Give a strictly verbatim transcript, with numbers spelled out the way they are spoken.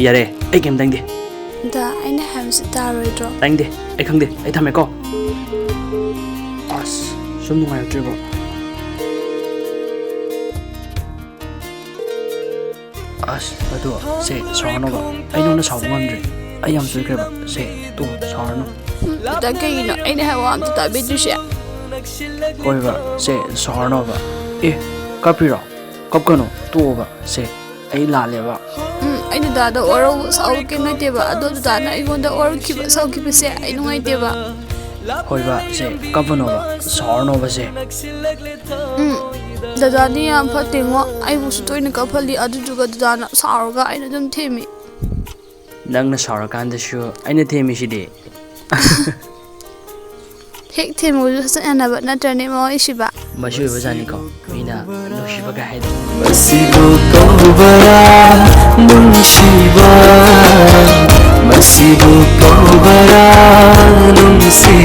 ꯌꯥꯔꯦ, ꯑꯩ ꯀꯩꯝ ꯇꯥꯅꯤꯡꯗꯦ꯫ ꯗꯥ, ꯑꯩꯅ ꯍꯥꯏꯕꯁꯤ ꯇꯥꯔꯣꯏꯗ꯭ꯔꯣ? ꯇꯥꯅꯤꯡꯗꯦ꯫ ꯑꯩ ꯈꯪꯗꯦ꯫ ꯑꯩ ꯊꯝꯃꯦꯀꯣ꯫ ꯑꯁ, ꯁꯨꯝ ꯅꯨꯡꯉꯥꯏꯔꯛꯇ꯭ꯔꯦꯕꯣ꯫ ꯑꯁ, ꯑꯗꯣ ꯁꯦ, ꯁꯥꯎꯔꯅꯣꯕ꯫ ꯑꯩ ꯅꯉꯣꯟꯗ ꯁꯥꯎꯕ ꯉꯝꯗ꯭ꯔꯦ꯫ ꯑꯩ ꯌꯥꯝ ꯁꯣꯏꯈ꯭ꯔꯦꯕ꯫ ꯁꯦ, ꯇꯣ, ꯁꯥꯎꯔꯅꯨ꯫ ꯎꯝ, ꯗꯥ, ꯀꯩꯒꯤꯅꯣ ꯑꯩꯅ ꯍꯥꯏꯕ ꯑꯝꯇ ꯇꯥꯕꯤꯗ꯭ꯔꯤꯁꯦ? ꯍꯣꯏꯕ, ꯁꯦ, ꯁꯥꯎꯔꯅꯣꯕ꯫ ꯑꯦ, ꯀꯞꯄꯤꯔꯣ? ꯀꯞꯀꯅꯨ, ꯇꯣꯛꯑꯣꯕ꯫ ꯁꯦ, ꯑꯩ ꯂꯥꯜꯂꯦꯕ꯫ ꯎꯝ, ꯑꯩ ꯗꯥꯗꯥꯗ ꯋꯥꯔꯧꯕ ꯁꯥꯎꯕ ꯀꯩꯝ ꯂꯩꯇꯦꯕ, ꯑꯗꯣ ꯗꯥꯗꯥꯅ ꯑꯩꯉꯣꯟꯗ ꯋꯥꯔꯧꯈꯤꯕ ꯁꯥꯎꯈꯤꯕꯁꯦ ꯑꯩ ꯅꯨꯡꯉꯥꯏꯇꯦꯕ꯫ ꯍꯣꯏꯕ, ꯁꯦ, ꯀꯞꯄꯅꯣꯕ, ꯁꯥꯎꯔꯅꯣꯕ, ꯁꯦ꯫ ꯎꯝ, ꯗꯥꯗꯥꯗꯤ ꯌꯥꯝ ꯐꯠꯇꯦꯉꯣ, ꯑꯩꯕꯨꯁꯨ ꯇꯣꯏꯅ ꯀꯞꯍꯜꯂꯤ, ꯑꯗꯨꯗꯨꯒ ꯗꯥꯗꯥꯅ ꯁꯥꯎꯔꯒ ꯑꯩꯅ ꯑꯗꯨꯝ ꯊꯦꯝꯃꯤ꯫ ꯅꯪꯅ ꯁꯥꯎꯔꯀꯥꯟꯗꯁꯨ ꯑꯩꯅ ꯊꯦꯝꯃꯤꯁꯤꯗꯤ꯫ ꯍꯦꯛ ꯊꯦꯝꯕꯁꯨ ꯆꯠ ꯌꯥꯅꯕ ꯅꯠꯇ꯭ꯔꯅꯦ, ꯃꯃꯥ ꯏꯁꯤꯕ? ꯃꯁꯤ ꯑꯣꯏꯕꯖꯥꯠꯅꯤꯀꯣ, ꯃꯤꯅ ꯅꯨꯡꯁꯤꯕꯒ ꯍꯥꯏꯗꯣ꯫ ꯃꯁꯤꯕꯨ ꯀꯧꯕꯔꯥ ꯅꯨꯡꯁꯤꯕ? ꯃꯁꯤꯕꯨ ꯀꯧꯕꯔꯥ ꯅꯨꯡꯁꯤ?